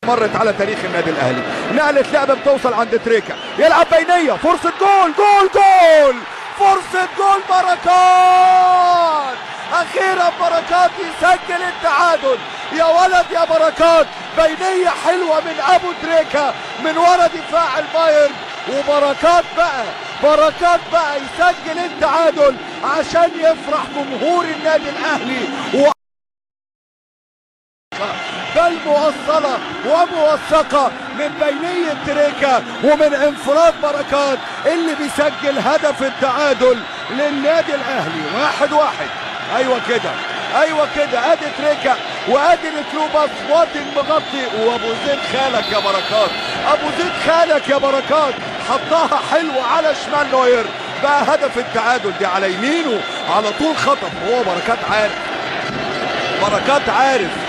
مرت على تاريخ النادي الاهلي. نقلت لعبه بتوصل عند تريكا، يلعب بينيه، فرصة جول جول جول، فرصة جول بركات، اخيرا بركات يسجل التعادل. يا ولد يا بركات، بينيه حلوة من ابو تريكا من ورا دفاع البايرن، وبركات بقى، بركات بقى يسجل التعادل عشان يفرح جمهور النادي الاهلي. بل موصلة وموثقة من بينية تريكا ومن انفراد بركات اللي بيسجل هدف التعادل للنادي الاهلي. 1-1. ايوه كده، ايوه كده، ادي تريكا وادي ال through pass، وادي المغطي، وابو زيد خالك يا بركات، ابو زيد خالك يا بركات، حطها حلوة على شمال نوير، بقى هدف التعادل. دي على يمينه على طول خطف، هو بركات عارف، بركات عارف